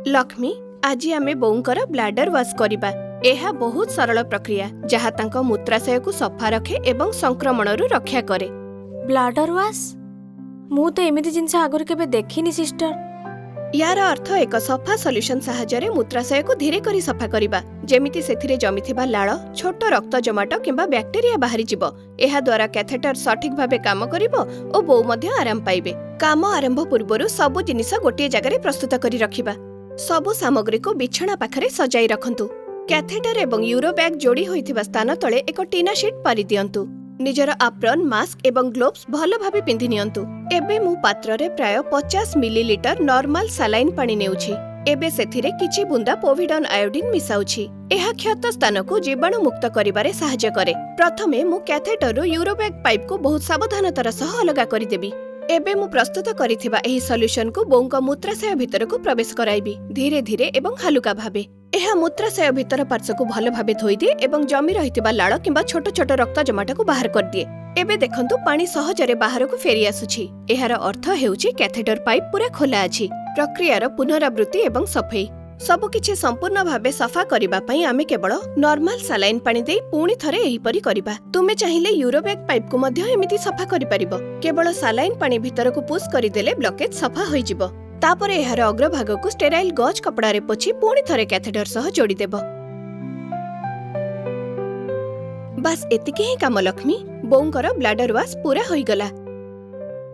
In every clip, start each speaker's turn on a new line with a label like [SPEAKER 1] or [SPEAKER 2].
[SPEAKER 1] ଲକ୍ଷ୍ମୀ, ଆଜି ଆମେ ବୋଉଙ୍କର ବ୍ଲାଡର ୱାଶ କରିବା। ଏହା ବହୁତ ସରଳ ପ୍ରକ୍ରିୟା, ଯାହା ତାଙ୍କ ମୂତ୍ରାଶୟକୁ ସଫା ରଖେ ଏବଂ ସଂକ୍ରମଣରୁ ରକ୍ଷା କରେ।
[SPEAKER 2] Bladder wash? ମୁଁ ତ ଏମିତି ଜିନିଷ ଆଗରୁ କେବେ ଦେଖିନି ସିଷ୍ଟର।
[SPEAKER 1] ୟାର ଅର୍ଥ ଏକ ସଫା ସଲ୍ୟୁସନ ସାହାଯ୍ୟରେ ମୂତ୍ରାଶୟକୁ ଧୀରେ କରି ସଫା କରିବା, ଯେମିତି ସେଥିରେ ଜମିଥିବା ଲାଳ, ଛୋଟ ରକ୍ତ ଜମାଟ କିମ୍ବା ବ୍ୟାକ୍ଟେରିଆ ବାହାରିଯିବ। ଏହାଦ୍ୱାରା କ୍ୟାଥେଟର ସଠିକ୍ ଭାବେ କାମ କରିବ ଓ ବୋଉ ମଧ୍ୟ ଆରାମ ପାଇବେ। କାମ ଆରମ୍ଭ ପୂର୍ବରୁ ସବୁ ଜିନିଷ ଗୋଟିଏ ଜାଗାରେ ପ୍ରସ୍ତୁତ କରି ରଖିବା। ସବୁ ସାମଗ୍ରୀକୁ ବିଛଣା ପାଖରେ ସଜାଇ ରଖନ୍ତୁ। କ୍ୟାଥେଟର ଏବଂ ୟୁରୋ ବ୍ୟାଗ୍ ଯୋଡ଼ି ହୋଇଥିବା ସ୍ଥାନ ତଳେ ଏକ ଟିନା ସିଟ୍ ପାରିଦିଅନ୍ତୁ। ନିଜର ଆପ୍ରନ୍, ମାସ୍କ ଏବଂ ଗ୍ଲୋଭ୍ସ ଭଲ ଭାବେ ପିନ୍ଧି ନିଅନ୍ତୁ। ଏବେ ମୁଁ ପାତ୍ରରେ ପ୍ରାୟ 50 ମିଲିଲିଟର ନର୍ମାଲ ସାଲାଇନ୍ ପାଣି ନେଉଛି। ଏବେ ସେଥିରେ କିଛି ବୁନ୍ଦା ପୋଭିଡନ୍ ଆୟୋଡିନ୍ ମିଶାଉଛି। ଏହା କ୍ଷତ ସ୍ଥାନକୁ ଜୀବାଣୁ ମୁକ୍ତ କରିବାରେ ସାହାଯ୍ୟ କରେ। ପ୍ରଥମେ ମୁଁ କ୍ୟାଥେଟରରୁ ୟୁରୋବ୍ୟାଗ୍ ପାଇପ୍କୁ ବହୁତ ସାବଧାନତାର ସହ ଅଲଗା କରିଦେବି। ଏବେ ମୁଁ ପ୍ରସ୍ତୁତ କରିଥିବା ଏହି ସଲ୍ୟୁସନକୁ ବୋଉଙ୍କ ମୂତ୍ରାଶୟ ଭିତରକୁ ପ୍ରବେଶ କରାଇବି, ଧୀରେ ଧୀରେ ଏବଂ ହାଲୁକା ଭାବେ। ଏହା ମୂତ୍ରାଶୟ ଭିତର ପାର୍ଶ୍ୱକୁ ଭଲ ଭାବେ ଧୋଇଦିଏ ଏବଂ ଜମି ରହିଥିବା ଲାଳ କିମ୍ବା ଛୋଟ ଛୋଟ ରକ୍ତ ଜମାଟକୁ ବାହାର କରିଦିଏ। ଏବେ ଦେଖନ୍ତୁ, ପାଣି ସହଜରେ ବାହାରକୁ ଫେରି ଆସୁଛି। ଏହାର ଅର୍ଥ ହେଉଛି କ୍ୟାଥେଟର ପାଇପ୍ ପୁରା ଖୋଲା ଅଛି। ପ୍ରକ୍ରିୟାର ପୁନରାବୃତ୍ତି ଏବଂ ସଫେଇ। ସବୁକିଛି ସମ୍ପୂର୍ଣ୍ଣ ଭାବେ ସଫା କରିବା ପାଇଁ ଆମେ କେବଳ ନର୍ମାଲ ସାଲାଇନ୍ ପାଣି ଦେଇ ପୁଣି ଥରେ ଏହିପରି କରିବା। ତୁମେ ଚାହିଁଲେ ୟୁରୋବ୍ୟାଗ୍ ପାଇପ୍କୁ ମଧ୍ୟ ଏମିତି ସଫା କରିପାରିବ। କେବଳ ସାଲାଇନ୍ ପାଣି ଭିତରକୁ ପୁସ୍ କରିଦେଲେ ବ୍ଲକେଜ୍ ସଫା ହୋଇଯିବ। ତାପରେ ଏହାର ଅଗ୍ରଭାଗକୁ ଷ୍ଟେରାଇଲ୍ ଗଜ୍ କପଡ଼ାରେ ପୋଛି ପୁଣି ଥରେ କ୍ୟାଥେଟର ସହ ଯୋଡ଼ିଦେବ। ବାସ୍, ଏତିକି ହିଁ କାମ ଲକ୍ଷ୍ମୀ। ବୋଉଙ୍କର ବ୍ଲାଡର ୱାଶ ପୁରା ହୋଇଗଲା।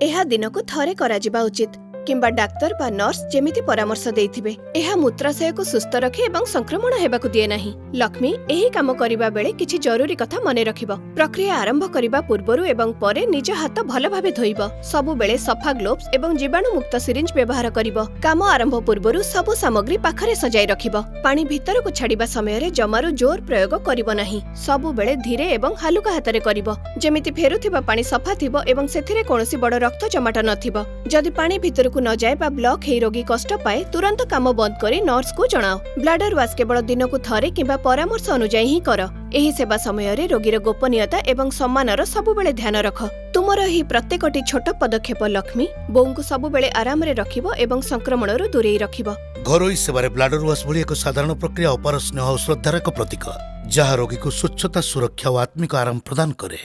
[SPEAKER 1] ଏହା ଦିନକୁ ଥରେ କରାଯିବା ଉଚିତ କିମ୍ବା ଡାକ୍ତର ବା ନର୍ସ ଯେମିତି ପରାମର୍ଶ ଦେଇଥିବେ। ଏହା ମୂତ୍ରାଶୟକୁ ସୁସ୍ଥ ରଖେ ଏବଂ ସଂକ୍ରମଣ ହେବାକୁ ଦିଏ ନାହିଁ। ଲକ୍ଷ୍ମୀ, ଏହି କାମ କରିବା ବେଳେ କିଛି ଜରୁରୀ କଥା ମନେ ରଖିବ। ପ୍ରକ୍ରିୟା ଆରମ୍ଭ କରିବା ପୂର୍ବରୁ ଏବଂ ପରେ ନିଜ ହାତ ଭଲ ଭାବେ ଧୋଇବ। ସବୁବେଳେ ସଫା ଗ୍ଲୋଭ୍ସ ଏବଂ ଜୀବାଣୁମୁକ୍ତ ସିରିଞ୍ଜ ବ୍ୟବହାର କରିବ। କାମ ଆରମ୍ଭ ପୂର୍ବରୁ ସବୁ ସାମଗ୍ରୀ ପାଖରେ ସଜାଇ ରଖିବ। ପାଣି ଭିତରକୁ ଛାଡ଼ିବା ସମୟରେ ଜମାରୁ ଜୋର ପ୍ରୟୋଗ କରିବ ନାହିଁ। ସବୁବେଳେ ଧୀରେ ଏବଂ ହାଲୁକା ହାତରେ କରିବ, ଯେମିତି ଫେରୁଥିବା ପାଣି ସଫା ଥିବ ଏବଂ ସେଥିରେ କୌଣସି ବଡ଼ ରକ୍ତ ଜମାଟ ନଥିବ। ଯଦି ପାଣି ଭିତରକୁ ନ ଯାଏ ବା ବ୍ଲକ୍ ହେଇ ରୋଗୀ କଷ୍ଟ ପାଏ, ତୁରନ୍ତ କାମ ବନ୍ଦ କରି ନର୍ସକୁ ଜଣାଅ। ବ୍ଲାଡର ୱାଶ କେବଳ ଦିନକୁ ଥରେ କିମ୍ବା ପରାମର୍ଶ ଅନୁଯାୟୀ ହିଁ କର। ଏହି ସେବା ସମୟରେ ରୋଗୀର ଗୋପନୀୟତା ଏବଂ ସମ୍ମାନର ସବୁବେଳେ ଧ୍ୟାନ ରଖ। ତୁମର ଏହି ପ୍ରତ୍ୟେକଟି ଛୋଟ ପଦକ୍ଷେପ, ଲକ୍ଷ୍ମୀ, ବୋଉଙ୍କୁ ସବୁବେଳେ ଆରାମରେ ରଖିବ ଏବଂ ସଂକ୍ରମଣରୁ ଦୂରେଇ ରଖିବ।
[SPEAKER 3] ଘରୋଇ ସେବାରେ ବ୍ଲାଡର ୱାଶ ଭଳି ଏକ ସାଧାରଣ ପ୍ରକ୍ରିୟା ଅପାର ସ୍ନେହ ଓ ଶ୍ରଦ୍ଧାର ଏକ ପ୍ରତୀକ, ଯାହା ରୋଗୀକୁ ସ୍ୱଚ୍ଛତା, ସୁରକ୍ଷା ଓ ଆତ୍ମିକ ଆରାମ ପ୍ରଦାନ କରେ।